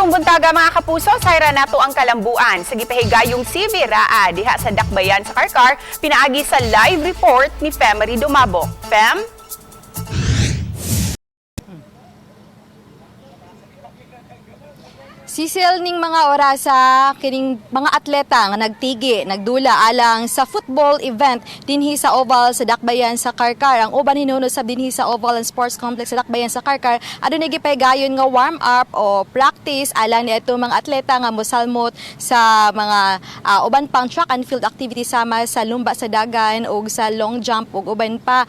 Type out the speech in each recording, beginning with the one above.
Karong buntaga, mga kapuso, sayra nato ang kalambuan sa gipahigayong CVIRAA diha sa Dakbayan sa Carcar, pinaagi sa live report ni Femery Dumabok. Fem? Sisil, ning mga orasa kining mga atleta nga nagtigi, nagdula alang sa football event dinhi sa Oval sa Dakbayan sa Carcar. Ang uban hinuno sa dinhi sa Oval and Sports Complex sa Dakbayan sa Carcar, adunay gipahigayon nga warm up o practice alang niadto mga atleta nga mosalmot sa mga uban pang track and field activities sama sa lumba sa dagan ug sa long jump ug uban pa.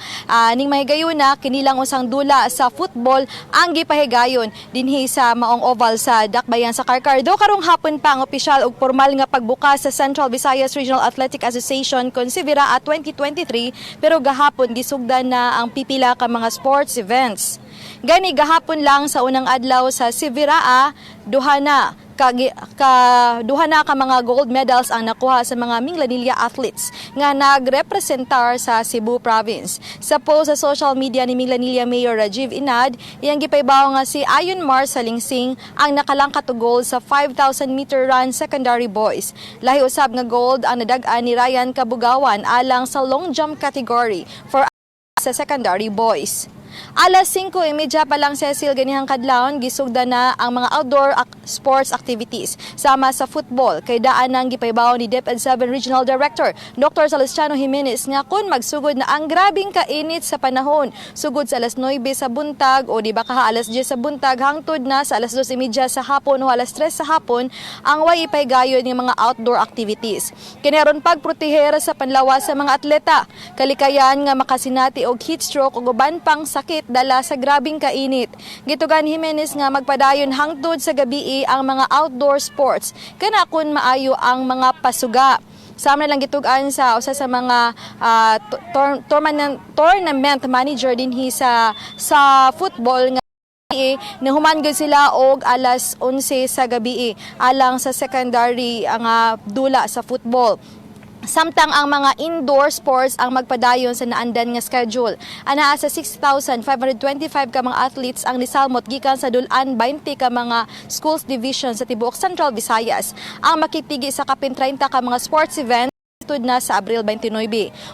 Ning mahigayuna, kini lang usang dula sa football ang gipahigayon dinhi sa maong oval sa Dakbayan sa Carcar. Do karong hapon pa ang opisyal ug formal nga pagbukas sa Central Visayas Regional Athletic Association kon CVIRAA 2023, pero gahapon gisugdan na ang pipila ka mga sports events. Gani gahapon lang sa unang adlaw sa CVIRAA, duha na ka mga gold medals ang nakuha sa mga Minglanilla athletes nga nagrepresentar sa Cebu Province. Sa post sa social media ni Minglanilla Mayor Rajiv Inad, iyang gipaybaw nga si Ayon Mar Salingsing ang nakalangkat og gold sa 5,000 meter run secondary boys. Lahi usab nga gold ang nadag-an ni Ryan Kabugawan alang sa long jump category for sa secondary boys. Alas 5:30 pa lang, Cecil, ganihang kadlawon, gisugda na ang mga outdoor sports activities sama sa football, kay daan nang gipaybaw ni DepEd 7 Regional Director Dr. Celestiano Jimenez nga kun magsugod na ang grabing kainit sa panahon sugod sa alas 9 sa buntag o di ba kaha alas 10 sa buntag hangtod na sa alas 2:30 sa hapon o alas 3 sa hapon ang way ipaygayon ng mga outdoor activities. Kini aron pagproteher sa panlawas sa mga atleta, kalikayan nga makasinati og heat stroke ug uban pang sakit dala sa grabing kainit. Gitugan Jimenez nga magpadayon hangtod sa gabi ang mga outdoor sports kana kun maayo ang mga pasuga. Sama na lang gitug-an sa usa sa mga tournament manager dinhi sa football nga nahuman gud sila og alas 11 sa gabi alang sa secondary ang dula sa football. Samtang ang mga indoor sports ang magpadayon sa naandan nga schedule. Anaa sa 6,525 ka mga athletes ang nisalmot gikan sa dul-an 20 ka mga schools division sa tibuok Central Visayas. Ang makitigi sa kapin 30 ka mga sports events tud na sa Abril 29.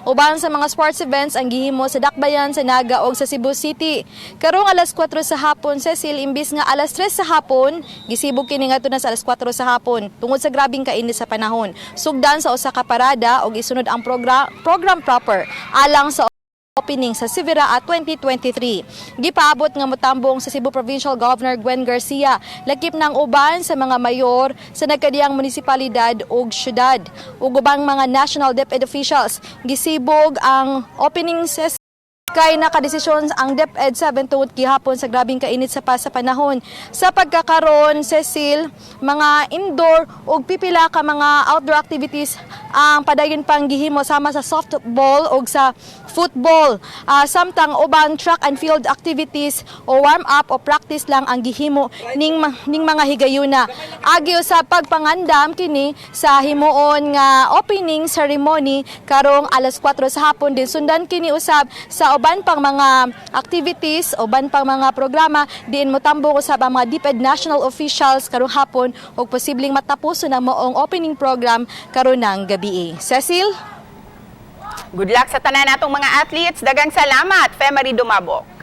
Uban sa mga sports events ang gihimo sa Dakbayan, sa Naga ug sa Cebu City. Karong alas 4 sa hapon, Cecil, imbis nga alas 3 sa hapon, gisibog kini ngadto na sa alas 4 sa hapon tungod sa grabing kainit sa panahon. Sugdan sa usa ka parada ug isunod ang program proper alang sa opening sa CVIRAA 2023. Gipaabot nga motambong sa Cebu Provincial Governor Gwen Garcia, lakip ng uban sa mga mayor sa nagkadiyang munisipalidad ug syudad ug ubang mga national DepEd officials. Gisibog ang opening ses kay nakadesisyon ang DepEd 7 tungod gihapon sa grabing kainit sa panahon. Sa pagkakaron, Cecil, mga indoor ug pipila ka mga outdoor activities ang padayon pang gihimo sama sa softball ug sa football. Samtang ubang track and field activities o warm up o practice lang ang gihimo ning mga higayuna. Agi sa pagpangandam kini sa himuon nga opening ceremony karong alas 4 sa hapon din. Sundan kini usab sa uban pang mga activities, uban pang mga programa diin motambong usab ang mga DepEd national officials karong hapon ug posibleng matapuson ang maong opening program karon ng gabi. Cecil? Good luck sa tanan natong mga athletes. Daghang salamat, Femery Dumabok.